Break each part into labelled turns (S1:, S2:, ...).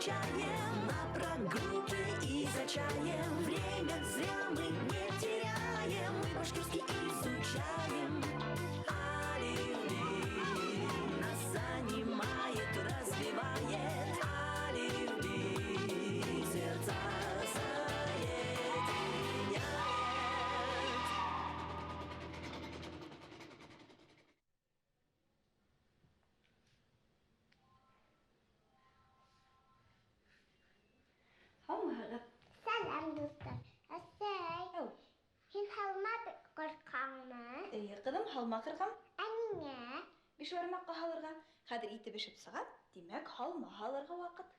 S1: изучаем. На прогулке и за чаем время зря мы не теряем. Мы башкирский изучаем. Әлифби нас занимает, развивает. Әлифби сердца соединяет.
S2: Һаумыһығыҙ!
S3: Сәләм, дуҫтар. Әсәй,
S2: Әү.
S3: һин һалма ҡырҡаңмы?
S2: Эйе, ҡыҙым, һалма ҡырҡам.
S3: Ә ниңә?
S2: Бишбармаҡҡа һалырға. Хәҙер ите бешеп сыға, тимәк, һалма һалырға ваҡыт.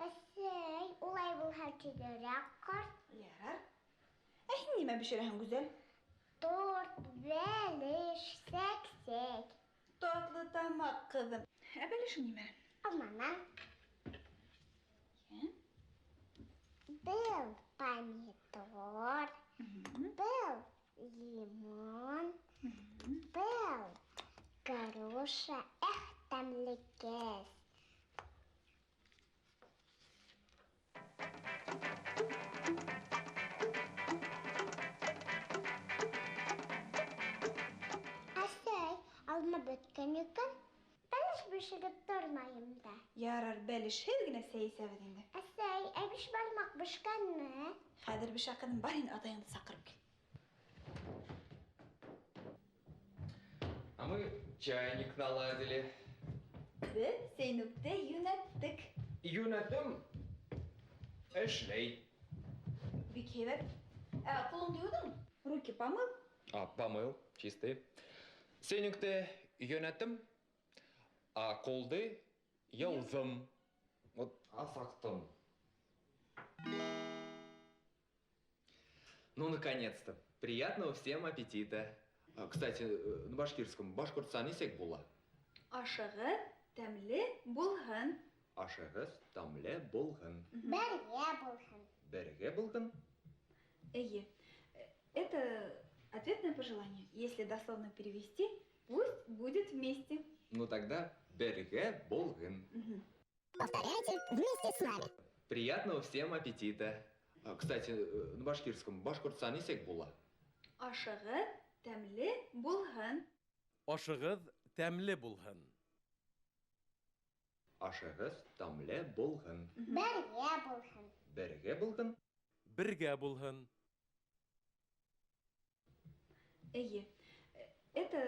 S3: Әсәй, улай булһа тиҙерәк ҡырт.
S2: Ярар. Ә һин нимә бешерәһең, Гүзәл?
S3: Торт, бәлеш, сәк-сәк.
S2: Татлы тамаҡ, ҡыҙым. Ә бәлешең нимә?
S3: Алманан.
S2: Йә.
S3: Был помидор, был лимон, был груша. Эх, тәмлекәс. Әсәй, алма бөткән икән. Бәлеш бешереп тормайым да.
S2: Ярар, бәлешһеҙ генә сәй эсәбеҙ инде.
S3: Әсәй, ә бишбармаҡ бешкәнме?
S2: Хәҙер бешә, ҡыҙым, бар инде, атайыңды саҡырып кил.
S4: А мы чайник наладили.
S2: Беҙ сәйнүкте йүнәттек.
S4: Йүнәтем эшләй.
S2: Бик һәйбәт. Ә ҡулыңды йыуҙың? Руки помыл?
S4: А, помыл, чистый. Сәйнүкте йүнәтем, а ҡулды йыуҙым. Вот асыҡтым. Ну, наконец-то. Приятного всем аппетита. А, кстати, на башкирском башҡортса нисек була?
S2: Ашығыҙ тәмле булһын.
S4: Ашығыҙ тәмле булһын.
S3: Бергә булһын.
S4: Бергә булһын.
S2: Эйе. Это ответное пожелание. Если дословно перевести, пусть будет вместе.
S4: Ну тогда бергә булһын.
S3: Повторяйте вместе с нами.
S4: Приятного всем аппетита. А, кстати, на башкирском башҡортса нисек була?
S2: Ашығыҙ тәмле булһын.
S5: Ашығыҙ тәмле булһын.
S4: Ашығыҙ тәмле булһын.
S3: Бергә булһын.
S4: Бергә булһын.
S5: Бергә булһын.
S2: Эйе. Это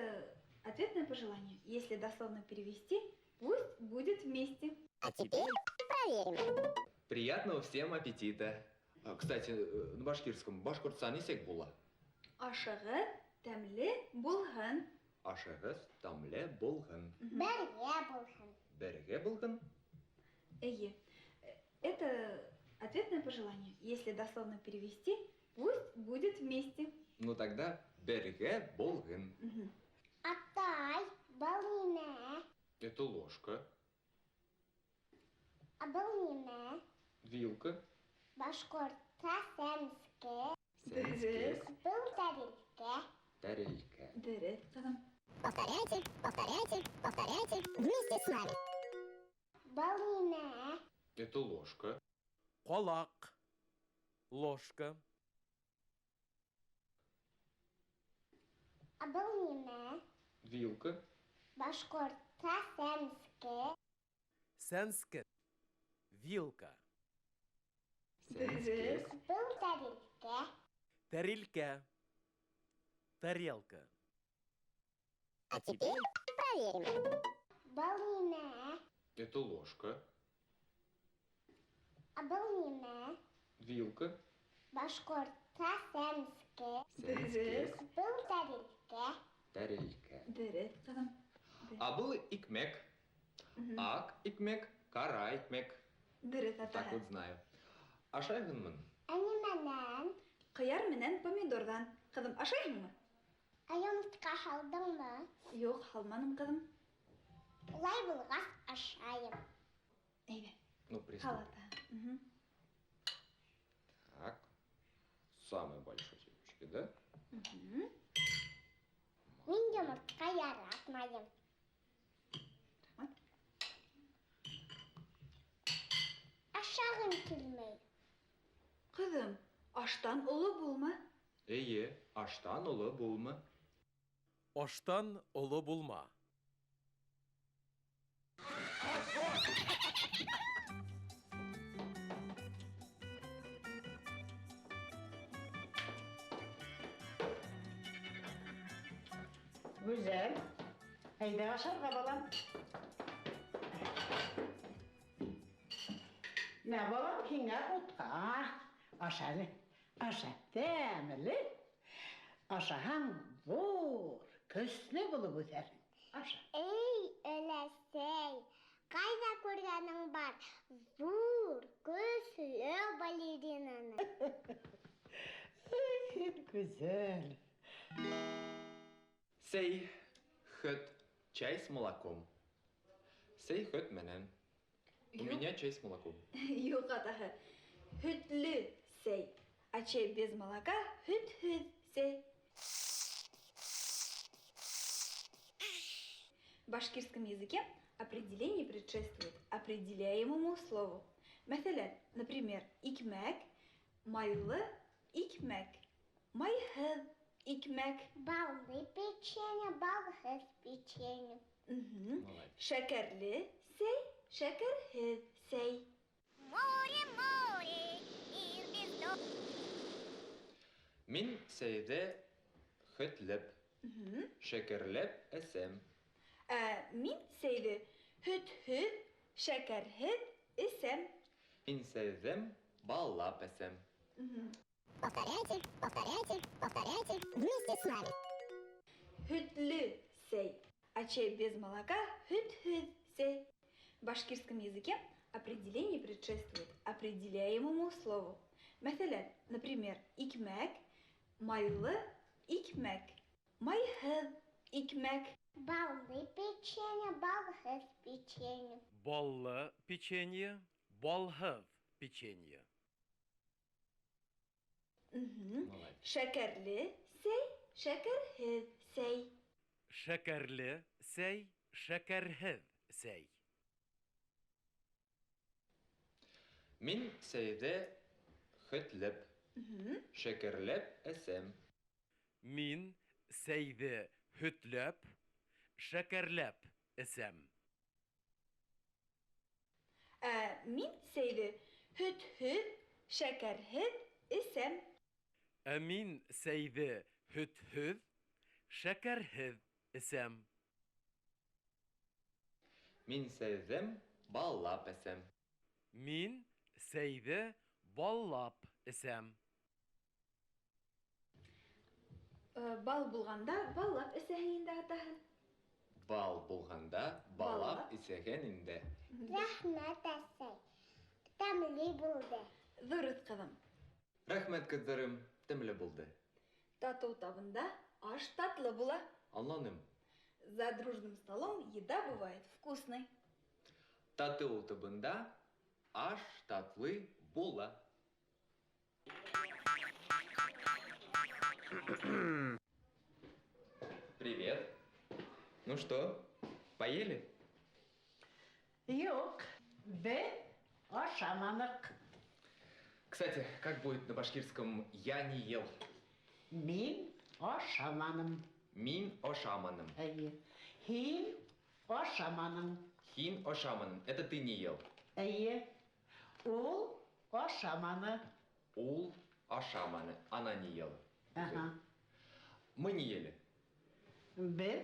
S2: ответное пожелание. Если дословно перевести, пусть будет вместе.
S3: А теперь проверим.
S4: Приятного всем аппетита. А, кстати, на башкирском башҡортса нисек була?
S2: Ашығыҙ тәмле булһын.
S4: Ашығыҙ тәмле булһын.
S3: Бергә булһын.
S4: Бергә булһын.
S2: Эйе. Это ответное пожелание. Если дословно перевести, пусть будет вместе.
S4: Ну тогда бергә булһын.
S3: Атай, был нимә?
S4: Это ложка.
S3: А был нимә?
S4: Вилка.
S3: Башҡортса сәнске.
S4: Сәнске.
S3: Был тәрилкә.
S4: Тәрилкә.
S2: Дөрөҫ, ҡыҙым.
S3: Повторяйте, повторяйте, повторяйте вместе с нами. Был нимә?
S4: Это ложка.
S5: Ҡалаҡ. Ложка.
S3: А был нимә?
S4: Вилка.
S3: Башҡортса сәнске.
S5: Сәнске. Вилка.
S4: Сәнске.
S3: Был тәрилкә.
S5: Тәрилкә. Тарелка.
S3: А теперь проверим. Был нимә?
S4: Это ложка.
S3: А был нимә?
S4: Вилка.
S3: Башҡортса сәнске.
S4: Сәнске.
S3: Был тәрилкә.
S4: Тәрилкә.
S2: Дөрөҫ, ҡыҙым.
S4: А был икмәк. Аҡ икмәк, ҡара икмәк.
S2: Дөрөҫ, атай.
S4: Так вот знаю. Ашайһыңмы?
S3: Ә нимәнән?
S2: Ҡыяр менән помидорҙан. Ҡыҙым, ашайһыңмы?
S3: Ә йомортҡа һалдыңмы?
S2: Юҡ, һалманым, ҡыҙым.
S3: Улай булғас, ашайым.
S2: Әйҙә.
S4: Ну, приступ.
S2: Һал, ата.
S4: Так. Самый большой семечки, да?
S3: Мин йомортҡа яратмайым.
S2: Рәхмәт.
S3: Ашайым килмәй.
S2: Ҡыҙым, аштан оло булма.
S4: Эйе, аштан оло булма.
S5: Аштан оло булма.
S6: Гүзәл, әйҙә ашарға, балам. Мә, балам, һиңә бутҡа. Аша әле, аша, тәмле. Ашаһаң, ҙур, көслө булып үҫәрһең. Аша.
S3: Эй, өләсәй, ҡайҙа күргәнең бар ҙур, көслө балеринаны?
S6: Эй, һин гүзәл.
S4: Сәй, һөт, чай с молоком. Сәй һөт менән. У
S2: Юҡ.
S4: меня чай с молоком.
S2: Юҡ, атаһы. Һөтлө сәй. А чай без молока һөтһөҙ сәй. В башкирском языке определение предшествует определяемому слову. Мәҫәлән, например, икмәк, майлы икмәк, майһыҙ икмәк.
S3: Баллы печенье, балһыҙ печенье.
S4: Молодец.
S2: Шәкәрле сәй, шәкәрһеҙ сәй.
S3: Море, море, мир бездон.
S4: Мин сәйҙе һөтләп, шәкәрләп эсәм.
S2: Ә мин сәйҙе һөтһөҙ, шәкәрһеҙ эсәм.
S4: Мин сәйҙе баллап эсәм.
S3: Повторяйте, повторяйте, повторяйте вместе с нами.
S2: Һөтлө сәй. А чай без молока һөтһөҙ сәй. В башкирском языке определение предшествует определяемому слову. Мәҫәлән, например, икмәк, майлы икмәк, майһыҙ икмәк.
S3: Баллы печенье, балһыҙ печенье.
S5: Баллы печенье, балһыҙ печенье.
S4: Молодец.
S2: Шәкәрле сәй, шәкәрһеҙ сәй.
S5: Шәкәрле сәй, шәкәрһеҙ сәй.
S4: Мин сәйҙе һөтләп, шәкәрләп эсәм.
S5: Мин сәйҙе һөтләп, шәкәрләп эсәм.
S2: Ә мин сәйҙе һөтһөҙ, шәкәрһеҙ эсәм.
S5: Ә мин сәйҙе һөтһөҙ, шәкәрһеҙ эсәм.
S4: Мин сәйҙе баллап эсәм.
S5: Мин сәйҙе баллап эсәм.
S2: Бал булғанда баллап эсәһең инде, атаһы.
S4: Бал булғанда баллап
S2: Баллап.
S4: эсәһең инде.
S3: Рәхмәт, әсәй. Тәмле булды.
S2: Дөрөҫ, ҡыҙым.
S4: Рәхмәт, ҡыҙҙарым, тәмле булды.
S2: Татыу табында аш татлы була.
S4: Аңланым.
S2: За дружным столом еда бывает вкусной.
S4: Татыу табында аш татлы була. Привет. Ну что, поели?
S6: Юҡ, беҙ ашаманыҡ.
S4: Кстати, как будет на башкирском «я не ел»?
S6: Мин ашаманым.
S4: Мин ашаманым.
S6: Эйе. Һин ашаманың.
S4: Һин ашаманың. Это ты не ел.
S6: Эйе. Ул ашаманы.
S4: Ул ашаманы. Она не ела.
S6: Ага.
S4: Мы не ели.
S6: Беҙ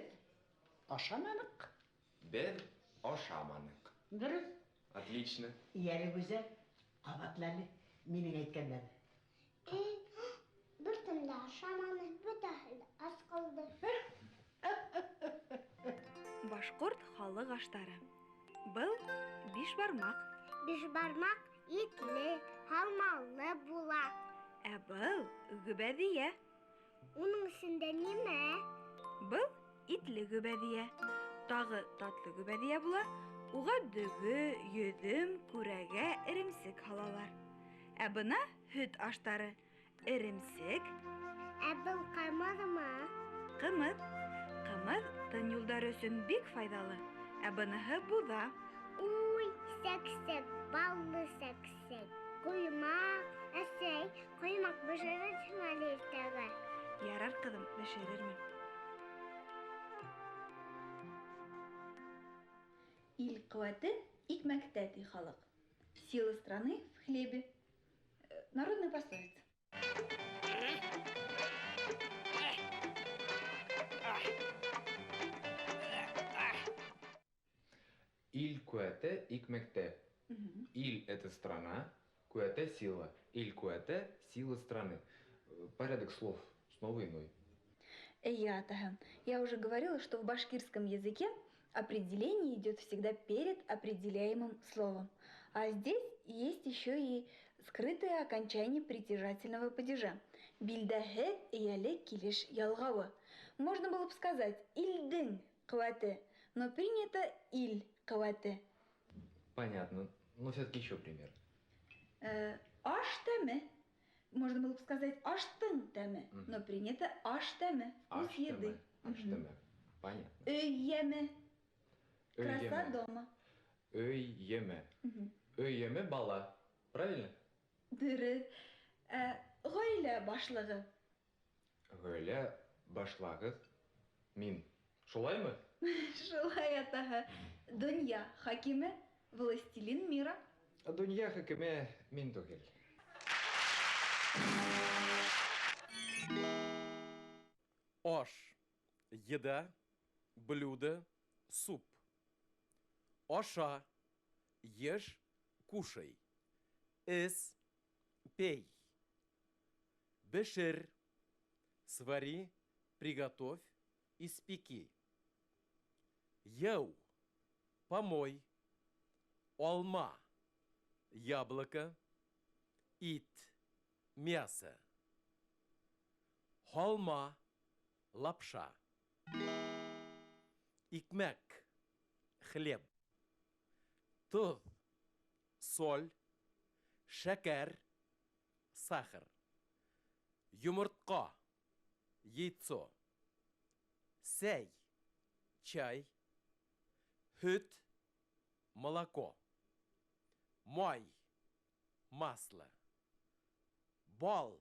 S6: ашаманыҡ.
S4: Беҙ ашаманыҡ.
S6: Дөрөҫ.
S4: Отлично.
S6: Йәле, Гүзәл, ҡабатла әле минең әйткәндәрҙе.
S3: Эй, бер кем дә ашаманы, бөтәһе лә ас ҡалды.
S2: Башҡорт халыҡ аштары. Был бишбармаҡ.
S3: Бишбармаҡ итле, һалмалы була.
S2: Ә был гөбәҙиә.
S3: Уның эсендә нимә?
S2: Был итле гөбәҙиә. Тағы татлы гөбәҙиә була. Уға дөгө, йөҙөм, күрәгә, эремсек һалалар. Ә бына һөт аштары. Эремсек.
S3: Ә был ҡымыҙмы?
S2: Ҡымыҙ. Ҡымыҙ тын юлдары өсөн бик файҙалы. Ә быныһы буҙа.
S3: Уй, сәксәк, баллы сәксәк. Ҡоймаҡ, әсәй, ҡоймаҡ бешерерһең әле иртәгә.
S2: Ярар, ҡыҙым, бешерермен. Ил ҡеүәте икмәктә, ти халыҡ. Сила страны в хлебе. Народная пословица.
S4: Ил ҡеүәте икмәктә. Ил – это страна, ҡеүәте – сила. Ил ҡеүәте – сила страны. Порядок слов снова иной.
S2: Эйе, атаһы. Я уже говорила, что в башкирском языке определение идет всегда перед определяемым словом. А здесь есть еще и скрытое окончание притяжательного падежа. Билдәһеҙ эйәлек килеш ялғауы. Можно было бы сказать илдең ҡеүәте, но принято ил ҡеүәте.
S4: Понятно. Но все-таки еще пример.
S2: Аш тәме. Можно было бы сказать аштың тәме, но принято аш тәме. Вкус
S4: Аш
S2: еды.
S4: тәме. Аш тәме. Понятно.
S2: Өй йәме.
S4: Өй
S2: Краса
S4: йәме.
S2: дома.
S4: Өй йәме. Өй йәме бала. Правильно?
S2: Дөрөҫ. Ғаилә башлығы.
S4: Ғаилә башлығы мин. Шулаймы?
S2: Шулай, атаһы. Донъя хакиме, властелин мира.
S4: Донъя хакиме мин түгел.
S5: Аш. Еда, блюдо, суп. Аша. Ешь, кушай. Эс, пей. Бешер. Свари, приготовь, испеки. Йыу. Помой. Алма. Яблоко. Ит. Мясо. Һалма. Лапша. Икмәк. Хлеб. Тоҙ. Соль. Шәкәр. Сахар. Йомортҡа. Яйцо. Сәй. Чай. Һөт. Молоко. Май. Масло. Бал.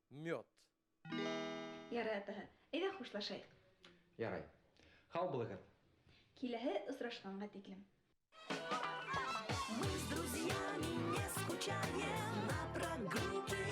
S5: Мед.
S2: Ярай, атаһы. Әйҙә хушлашайыҡ.
S4: Ярай. Һау булығыҙ.
S2: Киләһе осрашҡанға тиклем.
S1: Мы с друзьями не скучаем на прогулке.